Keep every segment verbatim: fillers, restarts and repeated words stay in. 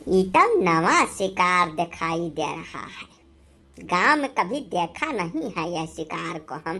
ई तो नवा शिकार दिखाई दे रहा है। गांव में कभी देखा नहीं है यह शिकार को हम।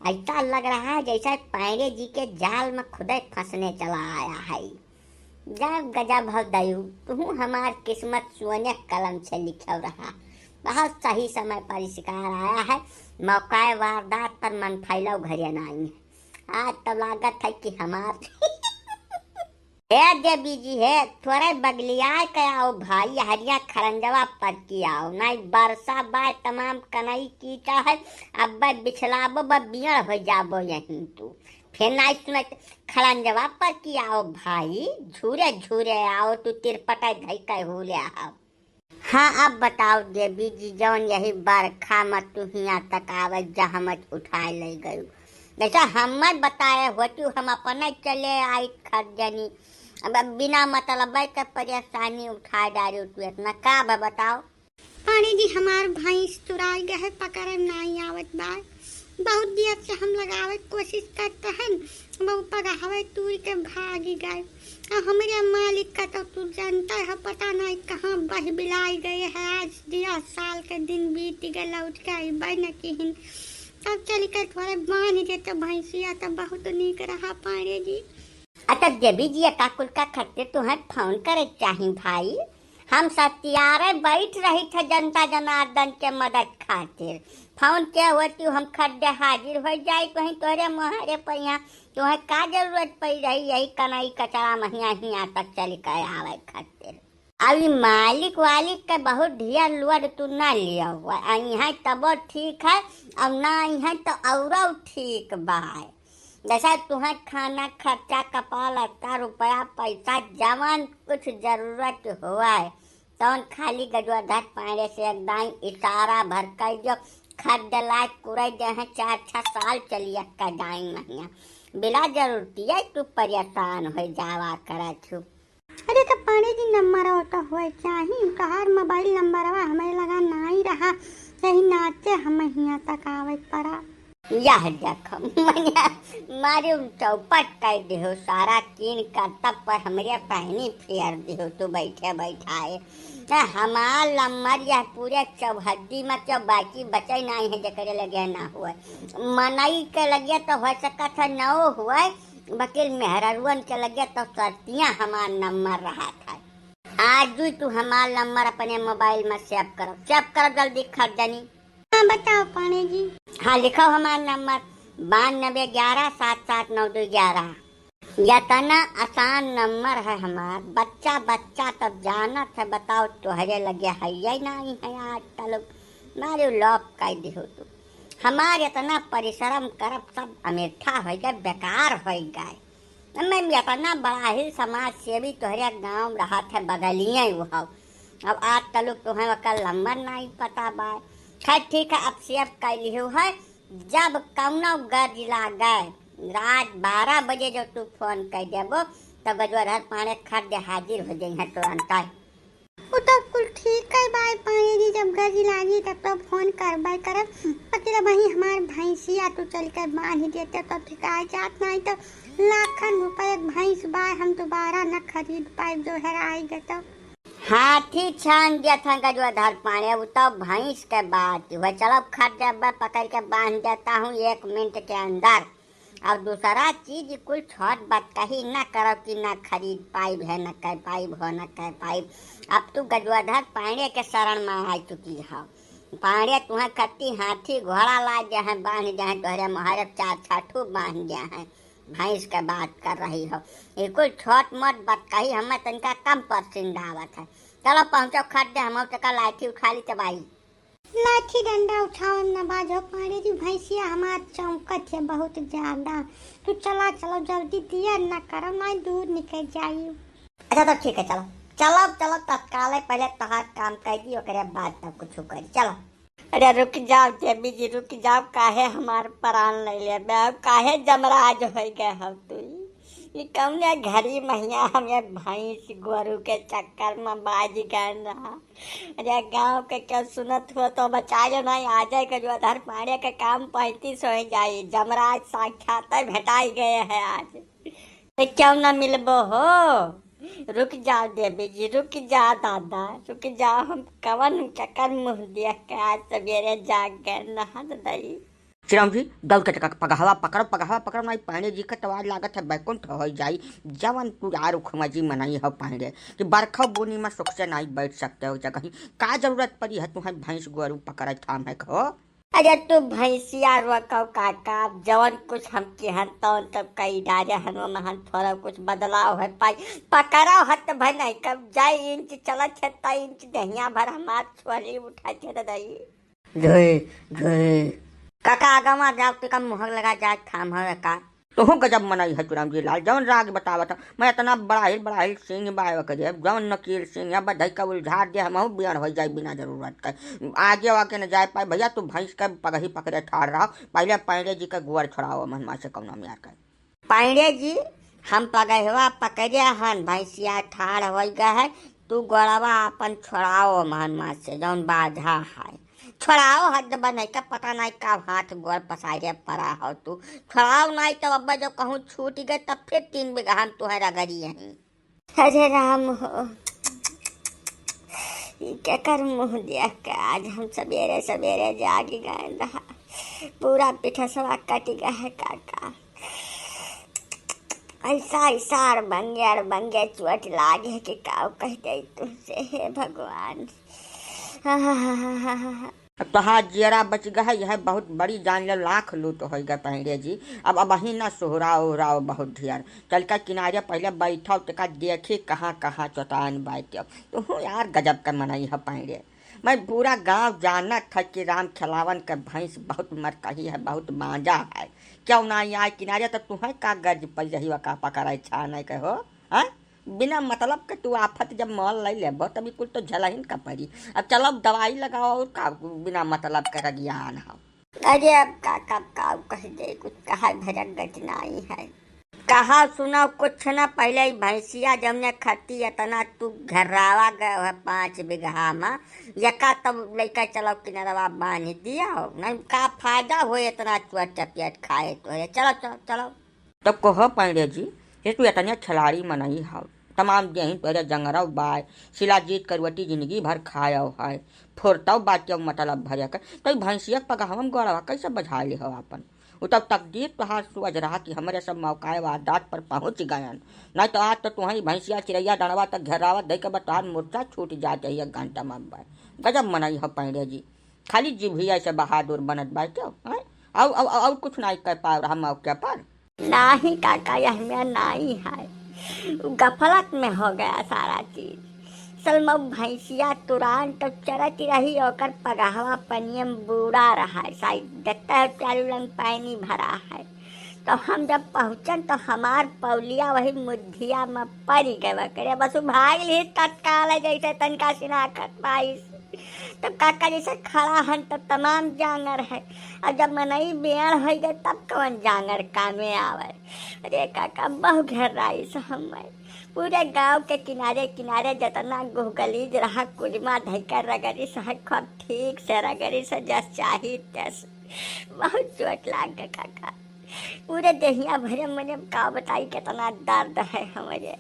ऐसा लग रहा है जैसे पांड़े जी के जाल में खुदे फंसने चला आया है। जब गजब हो दयू, तू हमार किस्मत सोने कलम से लिखल रहा। बहुत सही समय पर शिकार आया है। मौका वारदात पर मन फैलाव घरे नाई है। आज तो लागत है कि हमार ए देवी जी हे, थोड़े बगलियाए के आओ भाई, हरिया खरंजवा पर की आओ, नाई बरसा बाय तमाम कनई कीचा है, अब बिछलाबो ब बियड़ हो जाबो यहीं तू। फिर नाई सुनत खरंजवा पर की आओ भाई, झूरे झूरे आओ तू, तिरपटा धई के हुले आओ। हाँ, अब बताओ देवी जी, जौन यही बरखा में तू हियाँ तक आवत जहमत उठाए ले गयू, जैसा हमर बताए होती हम अपने चले आई खरीदनी। अब, अब बिना मतलब के परेशानी उठाए डारी तू इतना का बा बताओ? पांड़े जी, हमार भैंस चुराई गए है, पकड़े नाई आवत बा। बहुत देर से हम लगावे के कोशिश करते हैं, वो पगहवे तूर के भागी गए। और हमरे मालिक का तो तू जानता है, पता नहीं कहाँ बह बिलाई गए है। आज दिया साल के दिन बीत गए, लौट के अइबे न किहिन। तब चल के थोड़े बांध देते भैंसिया, तब बहुत नीक रहा पांड़े जी। अच्छा देवी जी, का कुल का खत्ते तुहें फोन करे चाही भाई? हम सतियारे बैठ रही थे जनता जनार्दन के मदद खातिर। फोन के होती हम खड्डे हाजिर हो जाई, कहीं तोहरे मोहरे पर यहाँ। तोहे का जरूरत पड़ रही यही कनई कचरा महिया हियाँ तक चल के आवे खातिर? अब ई मालिक वालिक के बहुत ढेर लोड तू ना लिया हुआ। आ यहाँ तबो ठीक है, अब ना यहाँ तो औरो ठीक बा। जैसा तुहें खाना खर्चा, कपड़ा लत्ता, रुपया पैसा, जवन कुछ जरूरत होए, तौन खाली गजवाधर पांड़े से एक दाई इशारा भर कर जो खरीद लाए कुरे दे हैं, चार छह साल चलिए का दाई महिया। बिना जरूरतिया तू परेशान हो जावा करा छू। अरे तो पांड़े जी नंबर तो होए चाही, तोहार मोबाइल नंबरवा हमें लगा नाई रहा, यही नाते हम हियाँ तक आवे पड़ा। यह जखम मनिया मारे उन चौपट कर देहो, सारा कीन करतब पर हमरे पहनी फेर देहो, तू बैठे बैठाए। ए, हमार लम्मर यह पूरे चौहद्दी में क्यों बाकी बचे नहीं है, जकरे लगे ना हुए। मनई के लगे तो हो सकत है नौ हुए, वकील मेहररुअन के लगे तो सरतियाँ हमार नंबर रहा था। आज भी तू हमार नंबर अपने मोबाइल में सेव करो, सेव करो जल्दी खरीदनी। हाँ, बताओ पांड़े जी। हाँ, लिखो हमार नंबर, बानबे ग्यारह सात सात नौ दो ग्यारह। इतना आसान नंबर है हमार, बच्चा बच्चा तब जानत है। बताओ, तोहरे लगे है ये नहीं है आज तलक, मारे लॉक कर दिहो तू। हमार इतना परिश्रम करब सब अमेठा हो गए, बेकार हो गए। मैं इतना बड़ा ही समाज सेवी तोहरे गाँव रहत है, बगलिए वो हौ। अब आज तलक तुम्हें ओकर नंबर नहीं पता बा। खैर ठीक है, अब सेव कर लिहू है। जब कौनो गरज लागे, रात बारह बजे जो तू फोन कर देबो, तब गजवाधर पांड़े खड्डे हाजिर हो जइहें तुरंत। वो तो कुल ठीक है भाई पांड़े जी, जब गरज लागी तब तो फोन करबे करब। बाकी वही हमार भैंसिया तू चल के बांध देते तो ठीक आ जात, नहीं तो लाखन रुपए भैंस बा, हम दोबारा न खरीद पाए जो हेराई गए तो। हाथी छान दिया था गजवाधर पांड़े, वो तो भैंस के बात हुआ। चलो खड्डे पकड़ के बांध देता हूँ एक मिनट के अंदर। अब दूसरा चीज कुल छोट बात कही न करब कि न खरीद पाइब है, न कर पाइब हो, न कर पाइब। अब तू गजवाधर पांड़े के शरण में आ चुकी हो। पांड़े तुहें खत्ती हाथी घोड़ा ला दे हैं, बांध दे हैं, तोहरे मोहरे चार छठू बांध दे हैं। भैंस के बात कर रही हो, ये कुल छोट मोट बात कही हमें तनिका कम पसंद आवत है। चलो पहुँचो खड्डे, हम तक लाठी उठा ली तबाई। लाठी डंडा उठावे में न बाज हो पांड़े जी, भैंसिया हमार चौंकत है बहुत ज्यादा। तू चला चलो जल्दी, दिया न करो, ना दूर निकल जाई। अच्छा तो ठीक है, चलो चलो चलो, तत्काल पहले तोहार काम कर दी, ओकरे बाद तब कुछ करी। चलो। अरे रुक जाओ देवी जी, रुक जाओ, काहे हमार प्राण ले लेबे, अब काहे जमराज हो गए हो तू? ई कौने घड़ी महिया हमें भैंस गोरू के चक्कर में बाज गए रहा। अरे गाँव के क्या सुनत हो तो बचा लो नहीं, आ जाए गजवाधर पांड़े के काम पैंतीस हो जाए, जमराज साक्षात भेटाई गए हैं आज। तो क्यों न मिलबो हो? रुक जाओ देवी जी, रुक जाओ दादा, रुक जाओ। हम कवन केकर मुँह देख के आज सबेरे जाग गए, नहा तो दई। चिरौंजी, दौड़ के टका पगहवा पकड़ो, पगहवा पकड़ो, नाहीं पांड़े जी के तवार लागत है, बैकुंठ होइ जाई। जवन तू यार उखमजी मनई हो पांड़े, कि बरखा बूनी में सुख से नाहीं बैठ सकते हो जगही। का जरूरत पड़ी है तुम्हें भैंस गोरू पकड़े थाम है कहो? अरे तू भैंसिया रोको काका, जवन कुछ हम किहन तवन तब कई डारे हन, ओमहन थोड़ा कुछ बदलाव है पाई। पकड़ो हत भाई नहीं कब जाए इंच चलत है त इंच दहिया भर हमार छोली उठा के दे दई। घुई, घुई। काका, आगवा जाओ, तेका मुहक लगा जाए, थाम हवे का। तोहू गजब मनई है चुराम जी लाल, जौन राग बतावत है। मैं इतना बड़ाहिल, बड़ाहिल सिंह बाय करे, जौन नकील सिंह है, बधई का उलझार दे, हमहू बियण होइ जाए बिना जरूरत के। आगे वागे न जाए पाए। भैया, तू भैंस के पगही पकड़े ठाड़ रहा, पहले पैंड़े जी के गोड़ छोड़ाओ, मन माँ से कौनो म्यार के। पांड़े जी, हम पगहवा पकड़े हन, भैंसिया ठाड़ होइ गए है, तू गोड़वा आपन छोड़ाओ महन माँ से, जौन बाझा है। छोड़ाओ, हद बने का पता नहीं कब हाथ गोड़ पसारे पड़ा हो तू। छोड़ाओ नहीं तो अब जब कहूँ छूट गए तब फिर तीन बीघा हम तुहे रगड़ी यहीं। अरे राम हो, ई केकर मुँह देख के आज हम सबेरे सबेरे जाग गए रहा। पूरा पिठसवा कट गए है काका। ऐसा, ऐसा अड़बंगे, अड़बंगे चोट लागे कि काऊ कह दे तुमसे, हे भगवान। अब तोहार जियरा बच गए, यह बहुत बड़ी जान लो, लाख लूट होइ गए पैंड़े जी। अब, अब अबहीं ना सुहराओ, उहराओ बहुत ढेर। चल के किनारे पहले बैठो, तेका देखी कहाँ, कहाँ चोटान बाटे। तू यार गजब का मनई है पैंड़े। मैं पूरा गांव जानत है कि राम खेलावन के भैंस बहुत मरकही है, बहुत मांजा है। क्यों ना आए किनारे, तो तुहें का गर्ज पड़ रही, का पकड़े छा नहीं के हो, हैं? बिना मतलब के तू आफत जब मान ले लेबो, तभी कुल तो झलहिन का पड़ी। अब चलो दवाई लगाओ, और का बिना मतलब के रगियान हो। अरे अब का, का, का कह दे, कुछ कहा भरक गत नाई है। कहा सुनो कुछ ना, पहले ही भैंसिया जमने खती इतना तू घर्रावा गए है पाँच बीघा में, यका तब लइका चलो किनारवा बांध दिया हो, नहीं का फायदा हो इतना चुआ चपियत खाए तो है। चलो, चलो, चलो। तब कहो पांड़े जी, ये तू इतने खिलाड़ी मनई हो, तमाम देही तोरे जंगरव बाय, शिलाजीत करुवटी जिंदगी भर खायव है, फोरतव बाटे मतलब भरे के, तो ई भैंसिया के पगहवा में गोड़वा कैसे बझा ले हो आपन? उ तब तकदीर तोहार सुअज रहा कि हमरे सब मौकाए वारदात पर पहुँच गयन, नहीं तो आज तो तुहई भैंसिया चिरैया डंडवा तक घेरावत धई के बा तोहार मोर्चा छूट जात है एक घंटा में बाय। गजब मनई हो पांड़े जी, खाली जिभिया से बहादुर बनत बाय क्यों, हैं? अउ, अउ, अउ, अउ कुछ नहीं कर पाव रहा मौके पर। नाही काका, यह में नाही है, उ गफलत में हो गया सारा चीज। असल में भैंसिया तुरान तो चरत रही, ओकर पगहवा पनिया में बूड़ा रहा है, शायद देखता है चारू लंग पानी भरा है। तो हम जब पहुँचन तो हमार पौलिया वही मुद्धिया में पड़ गए, करे बस उ भाग ली तत्काल, जैसे तनका सिनाखत पाइस। तब काका जैसे खड़ा हन तब तमाम जांगर है, और जब मनई बेड़ होइ गए तब कौन जांगर कामे आवे। अरे काका, बहु घेराइस हमें। पूरे गांव के किनारे किनारे जितना गुहगलीज रहा, कुलिमा धइकर रगड़िस है, खूब ठीक से रगड़िस है, जस चाही तस। बहुत चोट लाग गए काका। पूरे देहिया भरे मने का बताई कितना दर्द है हमरे।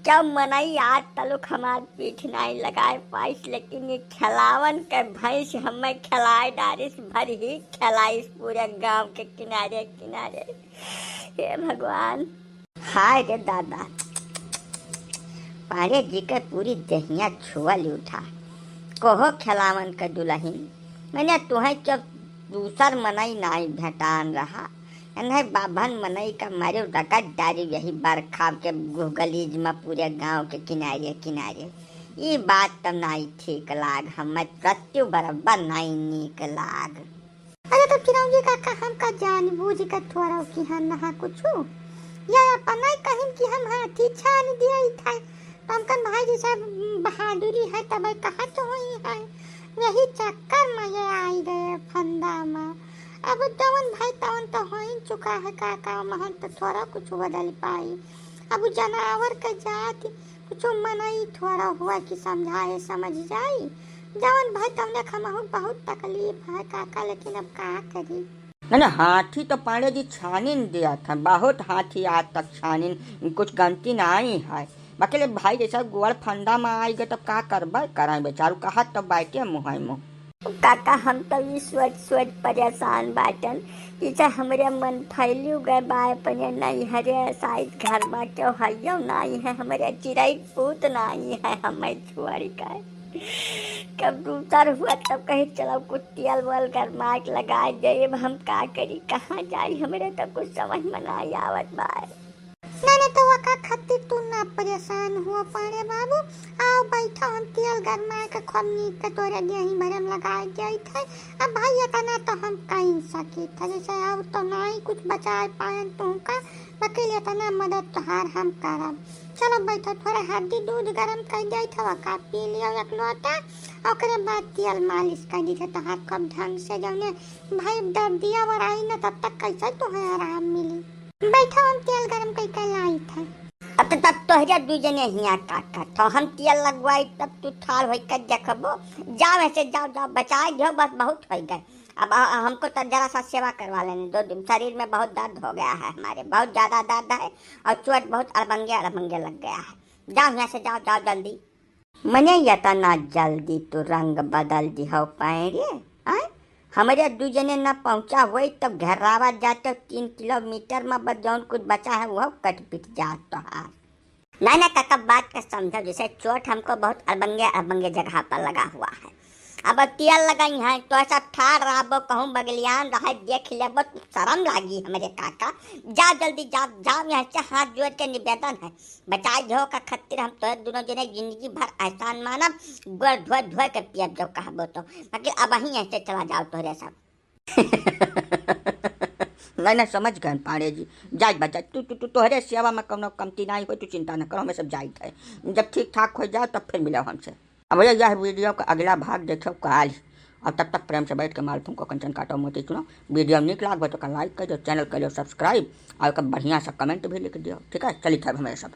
क्या मनई आज तलुक हमार पीठ नाई लगाए पाइस, लेकिन ये खेलावन के भैंस हमें खेलाए डारिस, भर ही खेलाइस पूरे गांव के किनारे किनारे। हे भगवान। हाय रे दादा, पांड़े जी के पूरी देहिया छुअल उठा। कहो खेलावन के दुलहिन, मैंने तुहें क्यों दूसर मनई नाई भेटान रहा, एन्हे बाभन मनई का मारे रगड़ डारी यही बरखा के गुहगलीज में पूरे गांव के किनारे किनारे। ई बात तो नाई ठीक लाग, हमें रत्ती बराबर नाई नीक लाग। अरे तो चिरौंजी काका, हम का जान बूझ के थोड़ा किहा नहा कुछु, या अपना ही कहिन कि हम हाथी छान दिया था। तो हम कन भाई जी साहब बहादुरी है तब कहा तो हुई है, यही चक्कर में ये आई गए फंदा में। अब जवन भाई तवन तो हो ही चुका है काका, महन तो थोड़ा कुछ बदल पाई। अब उ जनावर के जात कुछ मनई थोड़ा हुआ कि समझाए समझ जाई, जवन भाई तवने खमहू बहुत तकलीफ है काका, लेकिन अब का करी। नहीं, नहीं, हाथी तो पांड़े जी छानिन दिया था, बहुत हाथी आज तक छानिन, कुछ गलती नहीं है। बाकी ले भाई जैसा गोड़ फंदा में आई गए तब का करबे, कराई बेचारू का हाथ तब बाटे मुँह है मुँह। काका, हम तो ई सोच सोच परेशान बाटन कि से हमरे मन फैलियो गए बा अपने नैहरे, शायद घर बा केहू हइयो नाई है, हमरे चिरई पूत नाई है, हमें छोड़ के। कब दूसर हुआ तब कहीं चलो कुछ तेल वेल गरमा के लगा जाए। अब हम का करी, कहाँ जाई, हमरे तो कुछ समझ में नाई आवत बा। नहीं, नहीं, तो वका खातिर तू ना परेशान हुआ पाड़े बाबू। आओ बैठो, हम तेल गरमा के खूब नीक के तोरे देही भरे में लगाए जाइत है। अब भाई इतना तो हम कहीं सकित है, जैसे और तो नहीं कुछ बचाए पाएन तुमका, बाकी इतना मदद तोहार हम करब। चलो बैठो, थोड़ा हल्दी दूध गरम कर जाइत है, वका पी लियो एक लोटा, ओकरे बाद तेल मालिश कर दीजिए तोहार खूब ढंग से, जौने भाई दर्दिया वराई न तब तक कैसे तुम्हें आराम मिली। बैठो, हम तेल गरम कई के लाइत है। अब तो तब तोहरे दू जने हियाँ का करत हो, हम तेल लगवाई तब तू ठाड़ होई के देखबो। जाओ ऐसे, जाओ, जाओ, बचाए दियो, बस बहुत होई गए। अब आ, हमको तो जरा सा सेवा करवा लेने दो, शरीर में बहुत दर्द हो गया है हमारे, बहुत ज्यादा दर्द है और चोट बहुत अड़बंगे अड़बंगे लग गया है। जाओ यहाँ से, जाओ, जाओ जल्दी। मने इतना जल्दी तू रंग बदल दिहो पैरे, आय? हमरे दू जने न पहुँचा होई तब घेरावा जाते तीन किलोमीटर में, बस जौन कुछ बचा है वो कट पिट जात तोहार। नहीं ना काका, बात का समझो, जैसे चोट हमको बहुत अड़बंगे अड़बंगे जगह पर लगा हुआ है। अब तेल लगाई है तो ऐसा ठाड़ रहबो, कहूँ बगलियान रहे देख लेबो, शर्म लागी हमरे काका। जाओ जल्दी, जाओ, जाओ यहाँ से, हाथ जोड़ के निवेदन है। बचाए जो का खातिर हम तोहरे दुनो जने जिंदगी भर एहसान मानब, गोड़ धोए धोए के पियब जो कहबो तो, बाकी अब वहीं ऐसे चला जाओ तोहरे सब। नहीं, नहीं, समझ गए पाड़े जी, जाए बजा, तू, तू, तू तोहरे सेवा में कौनो कमती नहीं हो, तू चिंता न करो, हमें सब जाइत है। जब ठीक ठाक हो जाओ तब फिर मिलो हमसे। अब भैया यह वीडियो का अगला भाग देखो काल, और तब तक प्रेम से बैठ के मालथुन को कंचन काटो मोती चुनो। वीडियो निक लाग तो का लाइक कर दो, चैनल कर लो सब्सक्राइब, और एक बढ़िया सा कमेंट भी लिख दियो, ठीक है? चलित है हमें सब।